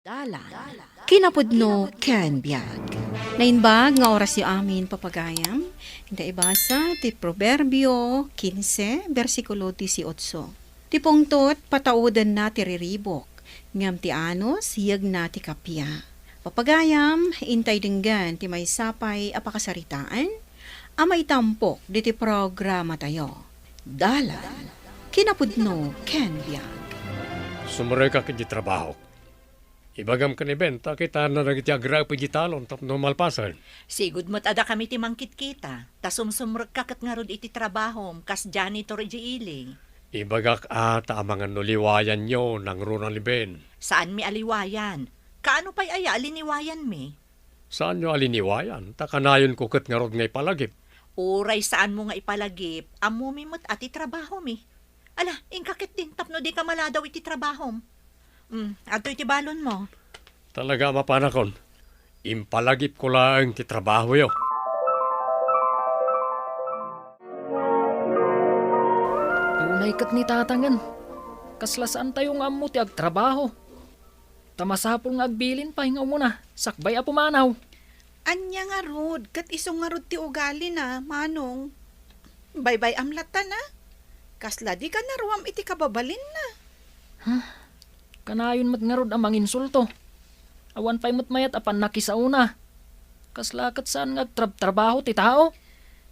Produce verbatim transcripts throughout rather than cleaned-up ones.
Dalan, kinapudno ken biag. Naimbag nga orasyo amin, papagayam. Inta ibasa ti Proverbio kinse, bersikulo dieciocho. Ti pungtot, pataudenna ti riribuk, ngem ti anus, yegna ti kappia. Papagayam, intay denggen ti maysa pay a pakasaritaan a maitampok ditoy programatayo. Dalan, kinapudno ken biag. Sumrekak iti trabahok. Ibagam ken ni Ben ta kitaenna dagiti agraep iti talon tapno malpasen. Sigud met a dakami ti mangkitkita, ta sumsumrekka ket ngarud iti trabahom kas janitor iti ili. Ibagak a ta amangan no liwayanyo nangruna ni Ben. Saanmi a liwayan. Kaano pay aya a liniwayanmi? Saanyo a liniwayan, ta kanayonko ket ngarud nga ipalagip. Uray saanmo nga ipalagip, ammomi met a ti trabahomi. Ala, inka ketdin tapno dika maladaw iti trabahom. Mm, adtoy ti balonmo. Talaga a mapanakon. Impalagipko laeng ti trabahoyo. Unay ket ni Tatangen. Kasla saantayo nga ammo ti agtrabaho. Ta masapul nga agbilin pay nga umuna, sakbay a pumanaw. Ania ngarud, ket isu ngarud ti ugalina, Manong? Baybay-am latta na. Kasla di ka naruam iti kababalinna. Huh? Kanayon met ngarud a manginsulto. Awan pay met mayat a pannakisaona. Kasla ket saan nga agtrabtrabaho ti tao?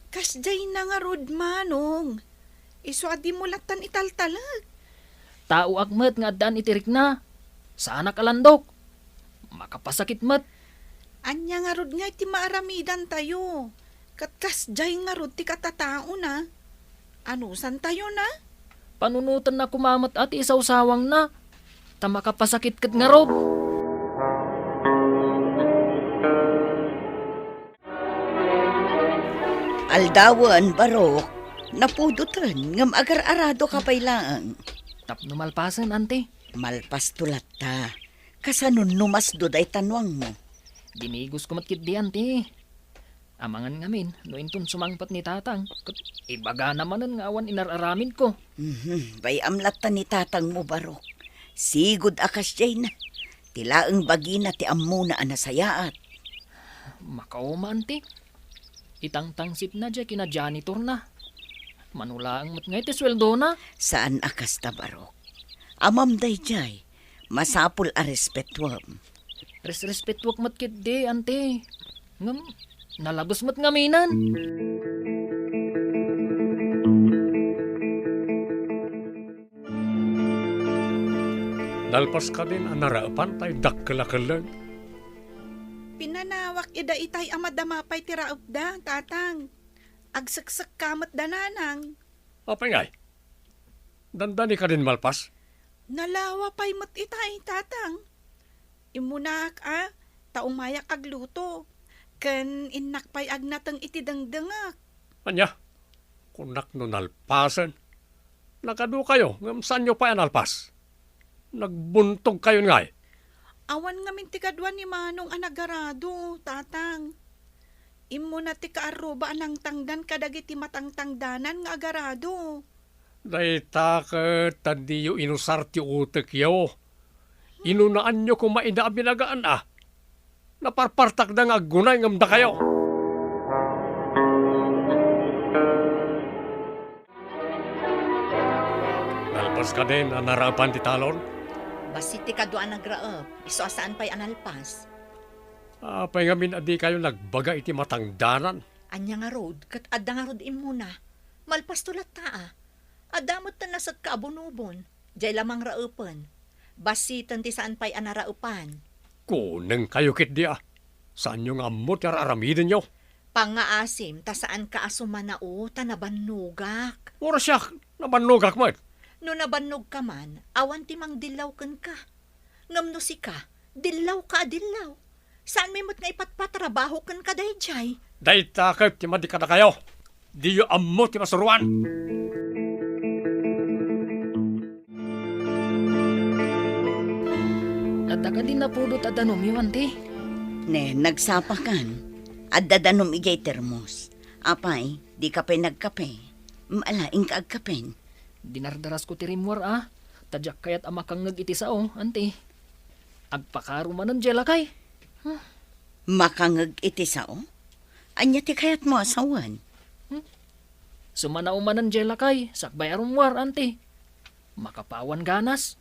Kasdiay na ngarud, Manong. Isu a dimo lattan italtalek. Taoak met nga addaan iti rikna. Saanak a landok. Makapasakit met. Ania ngarud ngay ti maaramidantayo? Ket kasdiay ngarud ti katataona. Anusantayo na? Panunotenna koma met a ti isawsawangna. Ta makapasakit ket ngarud. Aldawen, Barok, napudoten ngem agar-aradoka pay laeng. Tapno malpasen, Auntie. Malpasto latta. Kasano no masdo dayta nuangmo? Dinigosko met ketdi, Auntie. Amangan ngamin no inton sumangpet ni Tatang, ket ibagana manen nga awan inar-aramidko. Mhm, bay-am latta ni Tatangmo, Barok. Sigud a kasdiay na. Ti laeng bagina ti ammona a nasayaat. Makauma, Auntie. Itangtangsitna diay kina janitorna. Mano laeng met ngay ti sueldona? Saan a kasta, Barok. Amam daydiay, masapul a respetuem. Resrespetuek met ketdi, Auntie. Ngem, nalabes met ngaminen. Nalpas kadin a naraepan tay dakkel a kelleng. Pinanawak ida itay a madama pay ti raepda, Tatang. Agseksekka met da nanang. Apay ngay? Dandani kadin malpas? Nalawa pay met itay, Tatang. Immunak a, ta umayak agluto. Ken innak pay agnateng iti dengdengek. Ania? Kunak no nalpasen. Nakadukayo, ngem saanyo pay a nalpas? Nagbuntogkayon ngay? Awan ngamin ti kadua ni Manong a nagarado, Tatang. Immuna ti kaarruba a nangtangdan kadagiti matangtangdanan nga agarado. Dayta ket ta diyo inusar ti utekyo. Inunaanyo koma ida a binagaan a. Naparpartakda nga aggunay ngem dakayo. Nalpas kadin a naraepan ti talon? Bassit ti kadua a nagraep, isu a saan pay a nalpas. Apay ngamin a dikayo nagbaga iti matangdanan? Ania ngarud, ket adda ngarud immuna. Malpasto latta a. Adda met ti nasekka a bunobon. Diay la mangraepen. Bassiten ti saan pay a naraepan. Kunengkayo ketdi a. Saanyo nga ammo ti ar-aramidenyo? Pangngaasim ta saanka a sumanao ta nabannogak. Uray siak, nabannogak met. No nabannogka man, awan ti mangdillaw kenka. Ngem no sika, dillawka a dillaw. Saanmi met nga ipatpatrabaho kenka daydiay. Dayta ket ti madi kadakayo. Diyo ammo ti masuroan. Adda kadi napudot a danumyo, Auntie? Ne, nagsapakan. Adda danum idiay termos. Apay, dika pay nagkape? Mm, ala, inka agkapen. Dinardarasko ti rimmuar a, ta diak kayat a makangngeg iti sao, Auntie. Agpakaro manen, Jelakay. Makangeg iti sao? Ania ti kayatmo a sawen? Sumanao manen, Jelakay, sakbay a rummuar, anti. Makapawan ganas.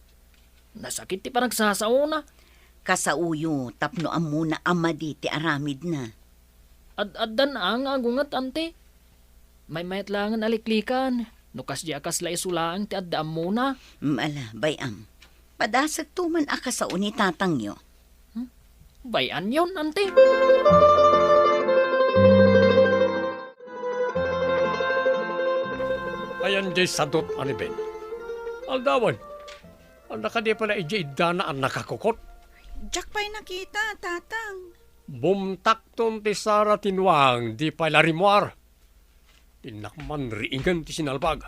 Nasakit ti panagsasaona. Kasaoyo tapno ammona a madi ti aramidna. Ad-addan a nga agunget, anti. Maymayat laengen a liklikan, no kasdi a kasla isu laeng ti adda ammona. Mm, ala, bay-am. Padasekto man a kasao ni tatangyo. Hmm? Bay-anyon, anti. Ayan jay sadot a ni Ben. Aldawan, anda kadi pala idiay iddana a nakakukot? Diak pay nakita, tatang. Bumtakton ti sara ti nuang, di pay la rimmuar. Innak man riingen ti sinalbag.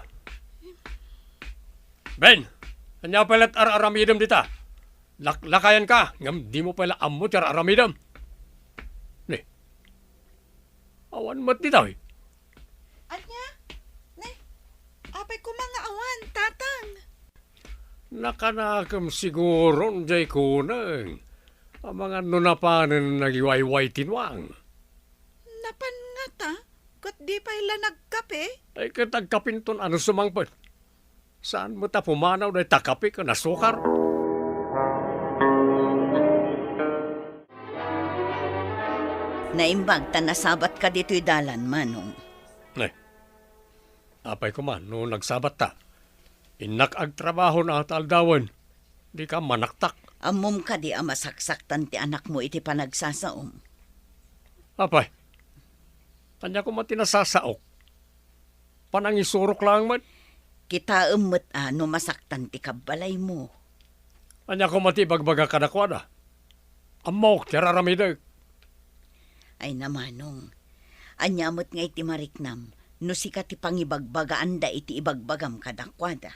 Ben, ania pay lat ar-aramidem dita? Laklakayanka, ngem dimo pay la ammo ti ar-aramidem. Ni, awan met dita, eh. Ania? Ni, apay koma nga awan, tatang? Nakanakem siguron jay kuneng. Amangan no napanen nagiwayway ti nuang. Napan ngata, ket di pay la nagkape? Ay, ket agkapinton a no sumangpet. Saan met a pumanaw dayta kape ken asukar? Naimbag ta nasabatka ditoy dalan, Manong. Ay, apay koma no nagsabatta? Innak agtrabaho na ta aldawen. Dika manaktak. Ammom kadi a masaksaktan ti anakmo iti panagsasaom? Apay, ania koma ti nasasaok? Panangisurok laeng met. Kitaem met a no masaktan ti kabbalaymo. Ania koma ti ibagbaga kadakuada? Ammok ti ar-aramidek. Ay, Manong, ania met ngay ti mariknam no sika ti pangibagbagaanda iti ibagbagam kadakuada?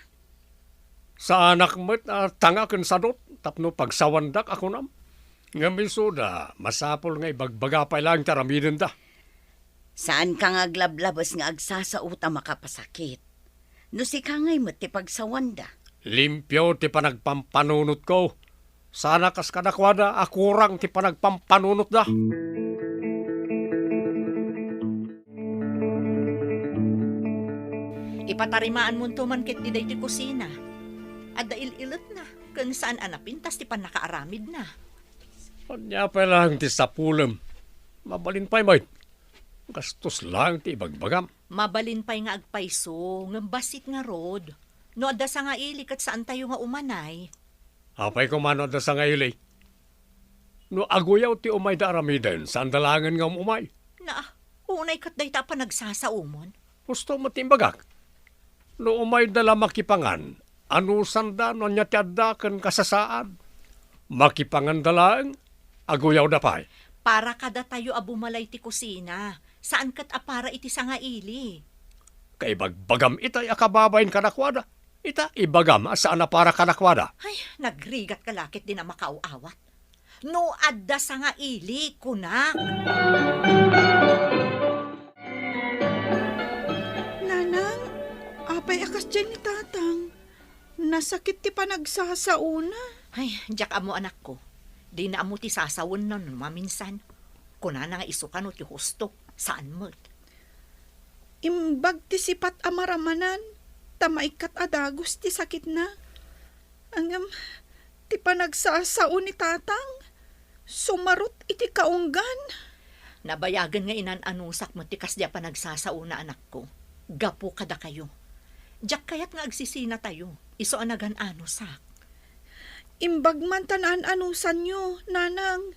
Saanak met a tanga ken sadot tapno pagsawandak a kunam. Ngem isuda, masapul nga ibagbaga pay laeng ti aramidenda. Saanka nga aglablabes nga agsasao ta makapasakit. No sika ngay met ti pagsawanda. Limpio ti panagpampanunotko. Sana kas kadakuada a kurang ti panagpampanunotda. Ipatarimaanmonto man ketdi daytoy kusina. Adda il-iletna, ken saan a napintas ti pannakaaramidna. Ania pay laeng ti sapulem? Mabalin pay met. Gastos laeng ti ibagbagam. Mabalin pay nga agpayso, ngem bassit ngarud. No adda sangaili ket saantayo nga umanay. Apay koma no adda sangaili? No aguyaw ti umayda aramiden, saanda laengen nga um-umay. Na, unay ket dayta a panagsasaomon. Husto met ti imbagak. No umayda la makipangan, anusanda no ania ti adda ken kasasaad. Makipanganda laeng, aguyawda pay. Para kadatayo a bumalay ti kusina, saan ket a para iti sangaili. Kaibagbagam itay a kababain kadakuada. Ita, ibagam a saan a para kadakuada. Ay, nagrigat ka la ketdin a makaaw-awat. No adda sangaili, kunak. Nanang, apay a kasdiay ni tatang? Nasakit ti panagsasaona. Ay, diak ammo, anakko. Dina ammo ti sasawenna no maminsan. Kunana nga isu kano ti husto, saan met. Imbag ti sipat a maramanan, ta maikkat a dagus ti sakitna. Ngem, ti panagsasao ni tatang, sumarot iti kaunggan. Nabayagen nga inan-anusak met ti kasdi a panagsasaona, anakko, gapu kadakayo. Diak kayat nga agsisinatayo, isu a nagan-anusak. Imbag man ta naan-anusanyo, nanang.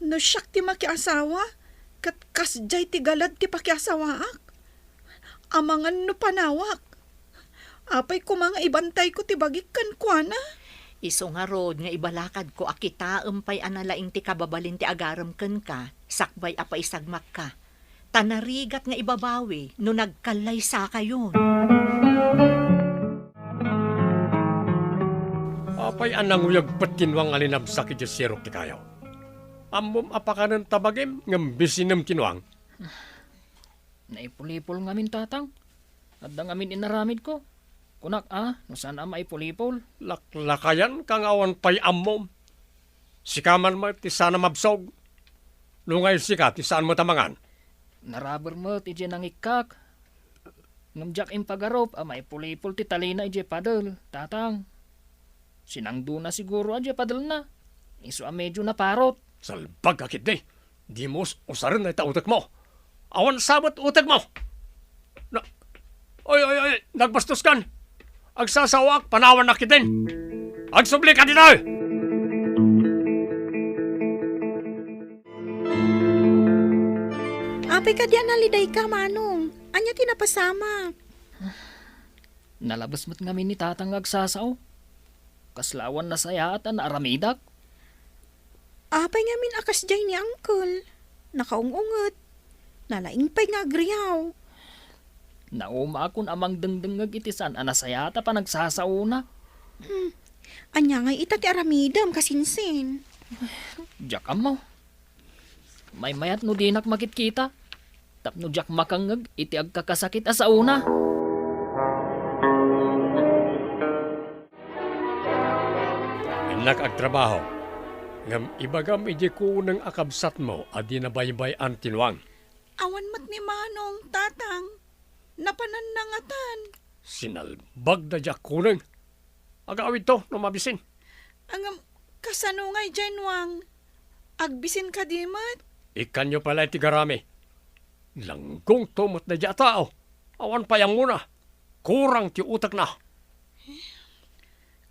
No siak ti makiasawa, ket kasdiay ti galad ti pakiasawaak. Amangan no panawak. Apay koma nga ibantayko ti bagik kenkuana? Isu ngarud nga ibalakadko a kitaem pay a nalaing ti kababalin ti agarem kenka, sakbay a paisagmakka. Ta narigat nga ibabawi no nagkallaysakayon. Apay a nanguyag pet ti nuang a linabsak idiay sirok ti kayo? Ammom a pakanen ta bagim ngem bisinem ti nuang. Naipulipol ngamin, tatang. Adda ngamin inaramidko. Kunak a, no saan a maipulipol. Laklakayan ka nga awan pay ammom. Sika man met ti saan a mabsog. No ngay sika ti saan met a mangan. Naraber met idiay nangikkak. Ngem diak impagarup a maipulipol ti talina idiay padel, Tatang. Sinangdona siguro a diay padelna. Isu a medio naparot. Salbag a ketdi. Dimo usaren dayta utekmo. Awan sa met utekmo. Na, oy, oy, oy, nagbastoskan. Agsasaoak, panawannak ketdin. Agsubli ka ditoy! Apay kadi a nalidayka, Manong? Ania ti napasamak? Nalabes met ngamin ni Tatang nga agsasao. Kasla awan nasayaat a naaramidak. Apay ngamin a kasdiay ni Uncle? Nakaung-unget. Nalaing pay nga agriaw. Naumaakon a mangdengdengngeg iti saan a nasayaat a panagsasaona. Hmm. Ania ngay ita ti aramidem, kasinsin? Diak ammo. Maymayat no dinak makitkita, tapno diak makangngeg iti agkakasakit a saona. Innak agtrabaho, ngem ibagam idiay kuneng a kabsatmo a di nabaybay-an ti nuang. Awan met ni Manong, Tatang. Napananna ngatan. Sinalbagda diay kuneng. Agawidto no mabisin. Ngem, kasano ngay diay nuang? Agbisin kadi met? Ikkanyo pay la iti garami. Langgongto met daydiay a tao. Awan pay ammona. Kurang ti utekna.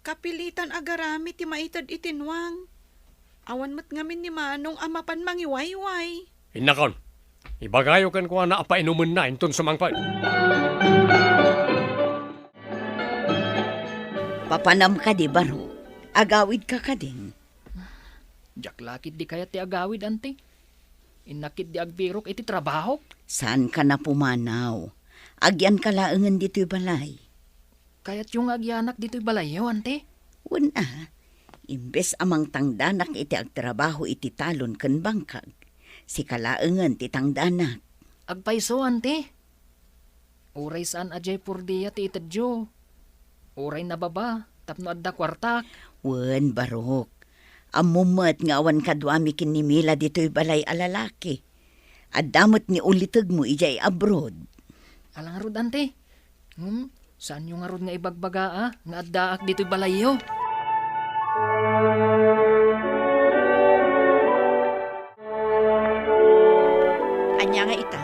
Kapilitan a garami ti maited iti nuang. Awan met ngamin ni Manong a mapan mangiwayway. Innakon, ibagayo kenkuana a painumenna inton sumangpet. Papanam kadi, Barok? Agawidka kadin? Diak la ketdi kayat ti agawid, Auntie. Innak ketdi agbirok iti trabahok. Saanka a pumanaw. Agyanka laengen ditoy balay. Kayatyo nga agyanak ditoy balayyo, Auntie? Wen a, imbes a mangtangdanak iti agtrabaho iti talon ken bangkag, sika laengen ti tangdanak. Agpayso, Auntie. Uray saan a diay pordia ti itedyo. Uray nababa, tapno adda kuartak. Wen, Barok. Ammom met nga awan kaduami ken ni Mila ditoy balay a lalaki. Adda met ni ulitegmo idiay abroad. Ala ngarud, Auntie. Hmm, saanyo ngarud nga ibagbaga a nga addaak ditoy balayyo? Ania nga ita?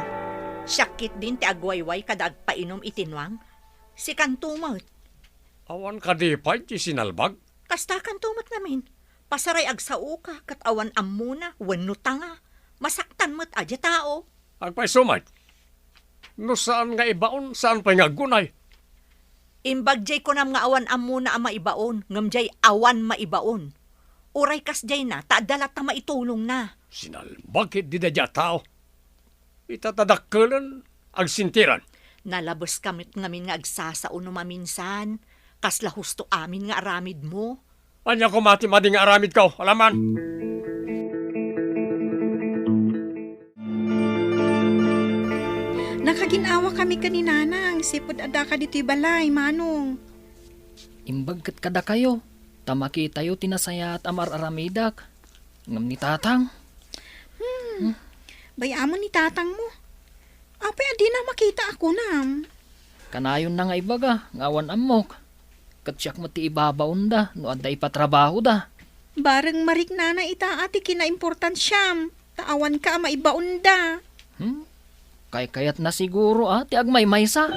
Siak ketdin ti agwayway kada agpainum iti nuang? Sikanto met. Awan kadi pay ti sinalbag? Kastakanto met ngamin. Pasaray agsaoka ket awan ammona wenno tanga. Masaktan met a diay tao. Agpayso met. No saan nga ibaon, saan pay nga aggunay. Imbag diay kunam nga awan ammona a maibaon, ngem diay awan maibaon. Uray kasdiayna, ta adda latta maitulongna. Sinalbag ketdi daydiay a tao. Ita ta dakkelen, agsentiran. Nalabeska met ngamin nga agsasao no maminsan. Kasla husto amin nga aramidmo. Ania koma ti madi nga aramidko, alaman? Nakagin-awakami ken ni Nanang, sipud addaka ditoy balay, Manong. Imbag ket kadakayo, ta makitayo ti nasayaat a mar-aramidak. Ngem ni Tatang? Hmm. Bay-amon ni Tatangmo. Apay a dina makita a kunam? Kanayonna nga ibaga nga awan ammok. Ket siak met ti ibabaonda no adda ipatrabahoda. Bareng mariknana ita a ti kinaimportansiam, ta awanka a maibaonda. Hmm? Kaykayatna siguro a ti agmaymaysa.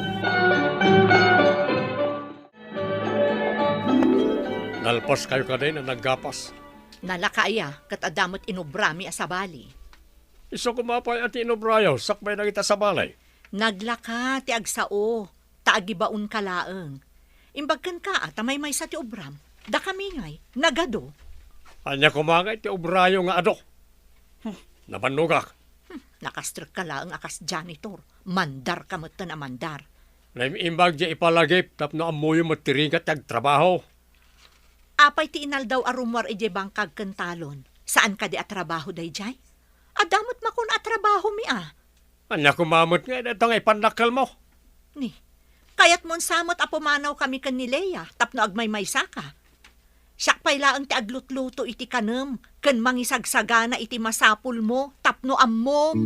Nalpaskayo kadin a naggapas? Nalaka aya, ket adda met inobrami a sabali. Isu koma pay a ti inobrayo sakbay dagiti a sabali? Naglaka ti agsao, ta agibaonka laeng. Imbag kenka a ta maymaysa ti obram. Dakami ngay, nagadu. Ania koma ngay ti obrayo nga adu? Hmm, nabannogak. Hmm, nakastrekka laeng a kas janitor. Mandarka metten a mandar. Naim-imbag diay ipalagip tapno ammoyo met ti rigat ti agtrabaho. Apay ti inaldaw a rummuar idiay bangkag ken talon? Saan kadi a trabaho daydiay? Adda met makon a trabahomi a. Ania koma met nga dayta nga ipannakkelmo? Ni, kayatmon sa met a pumanawkami ken ni Lea tapno agmaymaysaka? Siak pay laeng ti aglutluto iti kanem ken mangisagsagana iti masapulmo tapno ammom.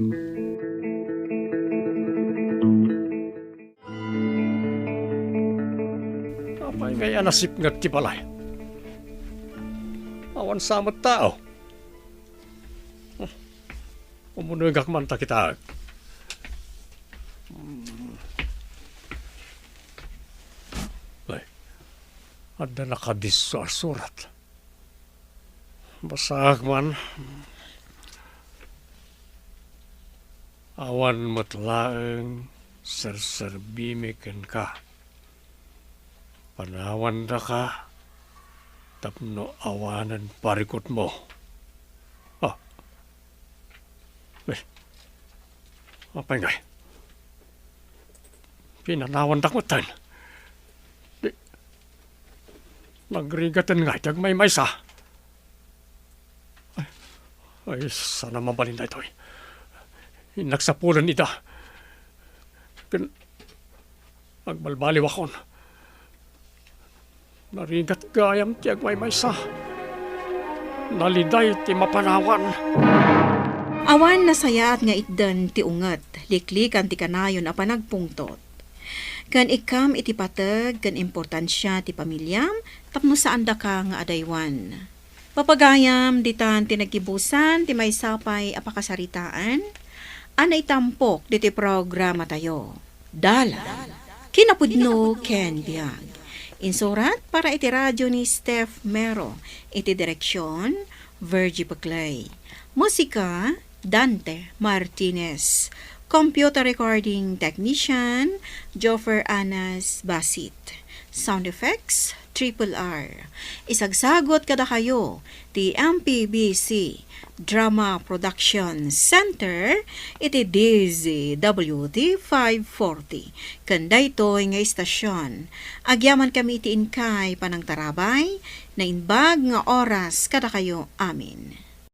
Apay ngay a nasipnget ti balay? Awan sa met tao. Umunegak man ta kitaek. Ay, adda nakadisso a surat. Basaek man. Awan met laeng serserbimi kenka. Panawandaka tapno awanen parikutmo. Ah. Eh. Apay ngay? Pinanawandak metten. Di, nagrigaten ngay ti agmaymaysa. Ay, ay, sana mabalin daytoy. Innak sapulen ida. Ken agbalbaliwakon. Narigat gayam ti agmaymaysa. Naliday ti mapanawan. Awan nasayaat nga itden ti unget, liklikan ti kanayon a panagpungtot. Ken ikkam iti pateg ken importansia ti pamiliam tapno saandaka nga adaywan. Papagayam, ditan ti naggibusan ti maysa pay a pakasaritaan a naitampok ditoy programatayo. Dalan, kinapudno ken biag. Insurat para iti radio ni Steph Mero. Iti direksion, Virgie Paclay. Musika, Dante Martinez. Computer recording technician, Joffer Anas Basit. Sound effects, Triple R. Isagsagut kadakayo ti M P B C Drama Production Center iti D Z W T five forty. Ken daytoy nga istasion, agyamankami iti inkay panangtarabay, naimbag nga oras kadakayo amin.